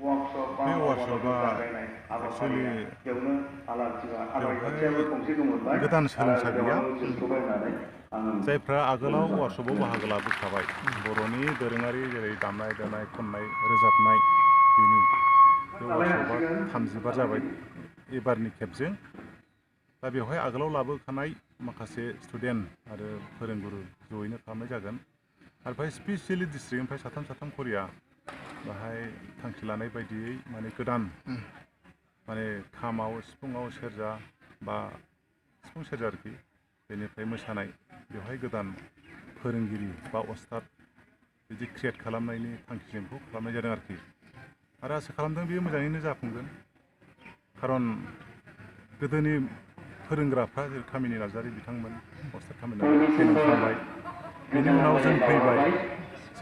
बे वार्कशपआ एक्चुअलि बेवहाय गोदान सोलोंसा गैया जायफ्रा आगोलाव वार्कशपआव बाहागो लाबोखाबाय बर'नि दोरोङारि जेरै दामनाय देनाय खननाय रोजाबनाय बेनि बे वार्कशपआ 30 बार जाबाय एबारनि खेबजों दा बेवहाय आगोलाव लाबोखानाय माखासे स्टुडेन्ट आरो फोरोंगुरु जयैनो खालामनाय जागोन आरो बेहाय स्पेसियेलि डिस्ट्रिक्टनिफ्राय साथाम खरिया बाहाय थांखि लानाय बायदियै माने गोदान माने खामाव सिफुङाव सेरजा बा सिफुं सेरजा आरोखि बेनिफ्राय मोसानाय बेवहाय गोदान फोरोंगिरि बा अस्ताद बिदि क्रिएट खालामनायनि थांखिजों बेखौ खालामनाय जादों आरोखि आरो आसा खालामदों बेयो मोजाङैनो जाफुंगोन खारन गोदोनि फोरोंग्राफ्रा जेरै कामिनि नार्जारि बिथांमोन अस्ताद कामिनि नार्जारि ट्रेनिं खालामबाय बेनि उनाव जों फैबाय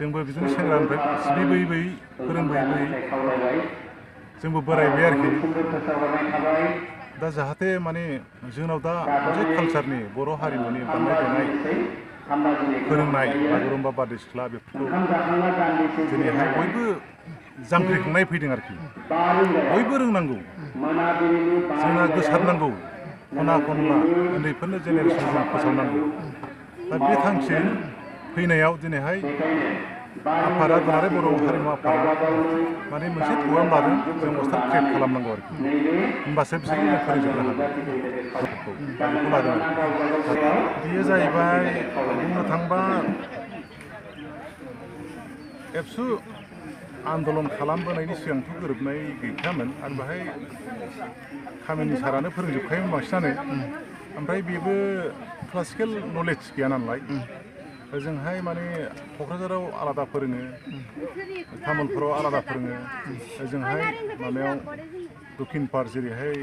जोंबो बिदिनो सेंग्रानिफ्राय सिबिबोयै फोरोंबोयै जोंबो बोरायबाय आरोखि दा जाहाथे माने जोंनाव दा मोनसे कालचारनि बर' हारिमुनि दामनाय देनाय फोरोंनाय बागुरुम्बा बारदै सिख्ला बेफोरखौ दिनैहाय बयबो जांख्रिखांनाय फैदों आरोखि बयबो रोंनांगौ जोंना गोसारनांगौ खना खनला उन्दैफोरनो जेनेरेसनजों फोसावनांगौ दा बे थांखि फैनायाव दिनैहाय आफादा दुलाराय बर' हारिमु आफादा माने मोनसे प्रग्राम लादों जों अस्ताद क्रिएट खालामनांगौ आरोखि होमबासो बिसोरखौ जों फोरोंजोबनो हागोन बेखौ लादों आरोखि बेयो जाहैबाय बुंनो थांबा एबसु आन्दलन खालामबोनायनि सिगांथ' गोरोबनाय गैखायामोन आरो बेहाय कामिनि सारानो फोरोंजोबखायोमोन बांसिनानो ओमफ्राय बेबो क्लासिकेल नलेज गैया नालाय ओजोंहाय माने क'क्राझाराव आलादा फोरोङो तामुलपुराव आलादा फोरोङो ओजोंहाय माबायाव दक्षिण पार जेरैहाय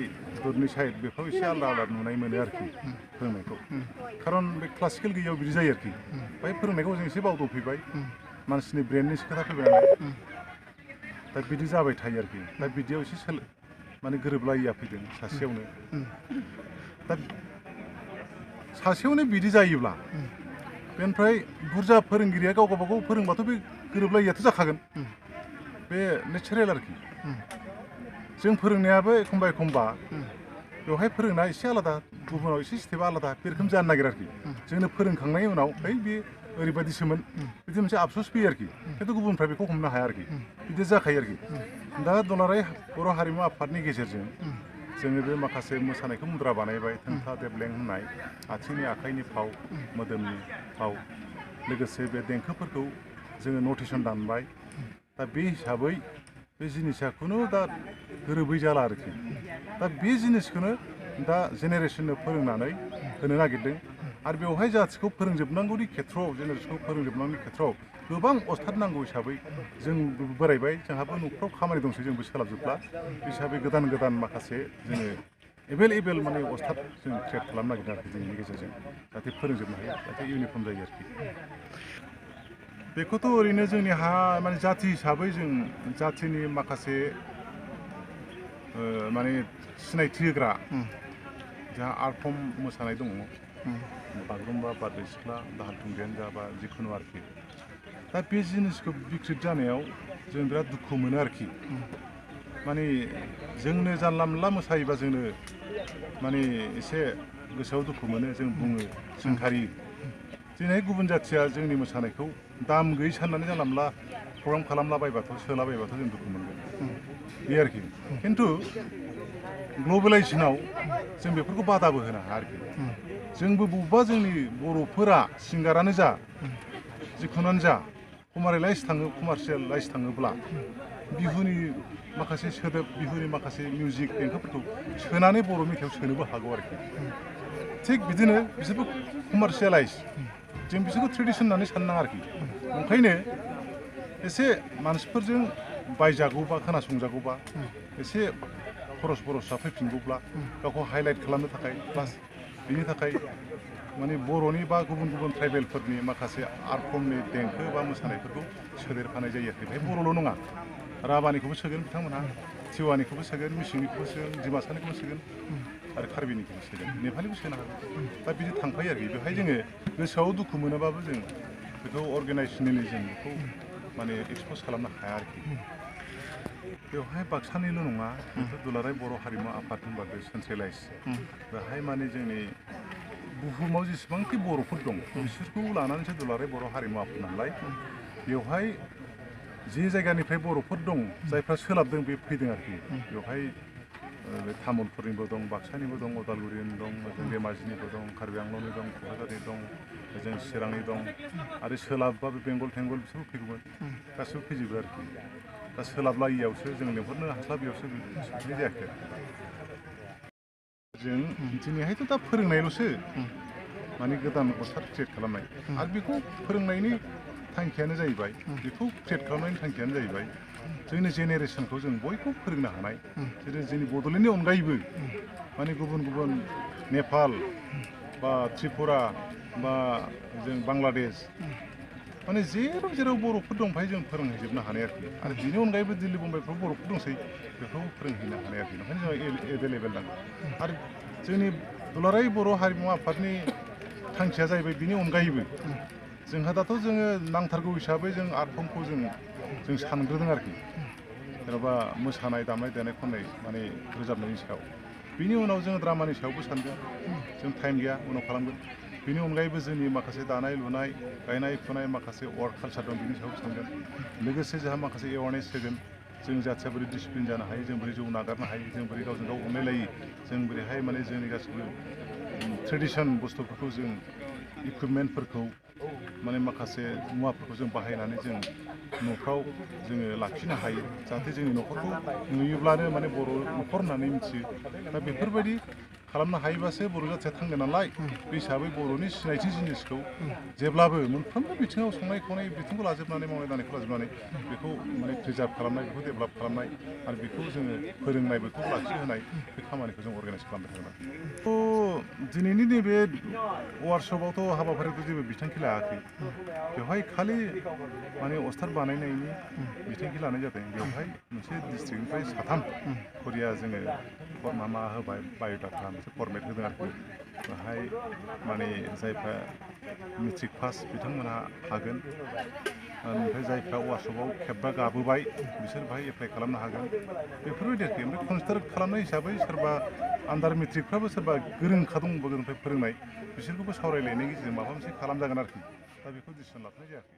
दुधनि साइड बेफ्राव एसे आलादा नुनाय मोनो आरोखि फोरोंनायखौ खारन बे क्लासिकेल गैयियाव बिदि जायो आरोखि ओमफ्राय फोरोंनायखौ जों एसे बावदबफैबाय मानसिनि ब्रेननि खोथा फैबाय नालाय दा बिदि जाबाय थायो आरोखि दा बिदियाव एसे माने गोरोबलायिया फैदों सासेयावनो दा सासेयावनो बिदि जायोब्ला बेनिफ्राय बुरजा फोरोंगिरिया गाव गावबागाव फोरोंबाथ' बे गोरोबलायियाथ' जाखागोन बे नेचारेल आरोखि जों फोरोंनायाबो एखमबा बेवहाय फोरोंनाया एसे आलादा गुबुनाव एसे स्टेपा आलादा बे रोखोम जानो नागिरो आरोखि जोंनो फोरोंखांनायनि उनाव है बे ओरैबायदिसोमोन बिदि मोनसे आफस'स फैयो आरोखि खिन्थु गुबुनफ्रा बेखौ हमनो हाया आरोखि बिदि जाखायो आरोखि दा दुलाराय बर' हारिमु आफादनि गेजेरजों जोङो बे माखासे मोसानायखौ मुद्रा बानायबाय थोंथा देबलें होननाय आथिंनि आखाइनि फाव मोदोमनि फाव लोगोसे बे देंखोफोरखौ जोङो नटेसन दानबाय दा बे हिसाबै बे जिनिसा खुनु दा गोरोबै जाला आरोखि दा बे जिनिसखौनो दा जेनेरेसननो फोरोंनानै होनो नागिरदों आरो बेवहाय जाथिखौ फोरोंजोबनांगौनि खेथ्रआव जेनेरेसनखौ फोरोंजोबनांगौनि खेथ्रआव गोबां अस्ताद नांगौ हिसाबै जों बोरायबाय जोंहाबो न'फ्राव खामानि दंसै जोंबो सोलाबजोबला हिसाबै गोदान माखासे जोङो एभेलेबेल माने अस्ताद जों क्रिएट खालामनो नागिरदों आरोखि जोंनि गेजेरजों जाहाथे फोरोंजोबनो हायो जाहाथे इउनिफर्म जायो आरोखि बेखौथ' ओरैनो जोंनि माने जाथि हिसाबै जों जाथिनि माखासे माने सिनायथि होग्रा जोंहा आर्ट फर्म मोसानाय दङ बागुरुम्बा बारदै सिख्ला दाहाल थुंग्रियानो जा बा जिखुनु आरोखि दा बे जिनिसखौ बिक्रित जानायाव जों बिराद दुखु मोनो आरोखि माने जोंनो जानला मोनला मोसायोबा जोंनो माने एसे गोसोआव दुखु मोनो जों बुङो सोंखारि दिनै गुबुन जाथिया जोंनि मोसानायखौ दाम गैयै साननानै जानला मोनला प्रग्राम खालामलाबायबाथ' सोलाबायबाथ' जों दुखु मोनगोन बे आरोखि खिन्थु ग्लबेलाइजेसनाव जों बेफोरखौ बादाबो होनो हाया आरोखि जोंबो बबेबा जोंनि बर'फोरा सिंगारानो जा जिखुनुआनो जा कमार्सियेलाइज थाङोब्ला बिहुनि माखासे सोदोब बिहुनि माखासे मिउजिक देंखोफोरखौ सोनानै बर' मेथाइआव सोनोबो हागौ आरोखि थिग बिदिनो बिसोरबो कमार्सियेलाइज जों बिसोरखौ ट्रेडिसन होननानै साननाङा आरोखि ओंखायनो एसे मानसिफोरजों बायजागौबा खोनासंजागौबा एसे खरसा फैफिनगौब्ला गावखौ हाइलाइट खालामनो थाखाय प्लास बिनि थाखाय माने बर'नि बा गुबुन ट्राइबेलफोरनि माखासे आर्ट फर्मनि देंखो बा मोसानायफोरखौ सोदेरफानाय जायो आरोखि बेहाय बर'ल' नङा राभानिखौबो सोगोन बिथांमोनहा टिवानिखौबो सोगोन मिसिंनिखौबो सोगोन डिमासानिखौबो सोगोन आरो कार्बिनिखौबो सोगोन नेपालिबो सोनो हागौ दा बिदि थांफायो आरोखि बेवहाय जोङो गोसोआव दुखु मोनोबाबो जों बेखौ अर्गेनाइजेसनेलि जों बेखौ माने एक्सप'ज खालामनो हाया आरोखि बेवहाय बाक्सानिल' नङा बेथ' दुलाराय बर' हारिमु आफाद होनबा बे सेन्ट्रेलाइज बेहाय माने जोंनि बुहुमाव जेसेबांखि बर'फोर दं बिसोरखौ लानानैसो दुलाराय बर' हारिमु आफाद नालाय बेवहाय जे जायगानिफ्राय बर'फोर दं जायफ्रा सोलाबदों बे फैदों आरोखि बेवहाय बे तामुलपुरनिबो दं बाक्सानिबो दं उदालगुरिनि दं जों धेमाजिनिबो दं कार्बि आंलंनि दं क'क्राझारनि दं जों चिरांनि दं आरो सोलाबबा बे बेंगल थेंगल बिसोरबो फैगौमोन गासिबो फैजोबो आरोखि दा सोलाबलायियावसो जों लेंहरनो हास्लाबियावसो सफैनाय जायाखै जों दिनैहायथ' दा फोरोंनायल'सो माने गोदान अस्टाद क्रियेट खालामनाय आरो बेखौ फोरोंनायनि थांखियानो जाहैबाय बेखौ क्रियेट खालामनायनि थांखियानो जाहैबाय जोंनि जेनेरेसनखौ जों बयखौबो फोरोंनो हानाय जेरै जोंनि बड'लेण्डनि अनगायैबो माने गुबुन गुबुन नेपाल बा त्रिपुरा बा जों बांलादेश माने जेराव जेराव बर'फोर दं बेहाय जों फोरोंहैजोबनो हानाय आरोखि आरो बेनि अनगायैबो दिल्ली मुम्बाइफ्राव बर'फोर दंसै बेफोरखौ फोरोंहैनो हानाय आरोखि ओंखायनो जोंहा एभेलेबेल नांगौ आरो जोंनि दुलाराय बर' हारिमु आफादनि थांखिया जाहैबाय बेनि अनगायैबो जोंहा दाथ' जोङो नांथारगौ हिसाबै जों आर्ट फर्मखौ जों सानग्रोदों आरोखि जेन'बा मोसानाय दामनाय देनाय खन्नाय माने रोजाबनायनि सायाव बिनि उनाव जोङो ड्रामानि सायावबो सानगोन जों टाइम गैया उनाव खालामगोन बेनि अनगायैबो जोंनि माखासे दानाय लुनाय गायनाय फुनाय माखासे वार्क कालसार दं बिनि सायाव सानगोन लोगोसे जोंहा माखासे एवारनेस होगोन जों जाथिया बोरै डिसिप्लिन जानो हायो जों बोरै जौ नागारनो हायो जों बोरै गावजों गाव अनलायलायो जों बोरैहाय माने जोंनि गासिबो ट्रेडिसन बुस्थुफोरखौ जों इकुइपमेन्टफोरखौ माने माखासे मुवाफोरखौ जों बाहायनानै जों न'फ्राव जोङो लाखिनो हायो जाहाथे जोंनि न'खरखौ नुयोब्लानो माने बर' न'खर होननानै मिथियो दा बेफोरबायदि खालामनो हायोबासो बर' जाथिया थांगोन नालाय बे हिसाबै बर'नि सिनायथि जिनिसखौ जेब्लाबो मोनफ्रोमबो बिथिङाव संनाय खावनाय बिथिंखौ लाजोबनानै मावनाय दांनायखौ लाजोबनानै बेखौ माने प्रिजार्भ खालामनाय बेखौ डेभेलप खालामनाय आरो बेखौ जोङो फोरोंनाय बेखौ लाखिहोनाय बे खामानिखौ जों अर्गानाइज खालामबाय थागोन थ' दिनैनि नैबे वार्कशपआवथ' हाबाफारिखौ जेबो बिथांखि लायाखै बेवहाय खालि माने अस्टाद बानायनायनि बिथांखि लानाय जादों बेवहाय मोनसे डिस्ट्रिक्टनिफ्राय साथाम करिया जोङो मा होबाय बाय'डाटा मोनसे फरमेट होदों आरोखि बेहाय माने जायफ्रा मेट्रिक पास बिथांमोनहा हागोन ओमफ्राय जायफ्रा वार्कशपआव खेबबा गाबोबाय बिसोर बाहाय एप्लाइ खालामनो हागोन बेफोरबायदि आरोखि ओमफ्राय कनसिडार खालामनाय हिसाबै सोरबा आन्दार मेट्रिकफ्राबो सोरबा गोरोंखा दंबा गोरोंनिफ्राय फोरोंनाय बिसोरखौबो सावरायलायनायनि गेजेरजों माबा मोनसे खालामजागोन आरोखि दा बेखौ डिसिसन लाथ'नाय जायाखै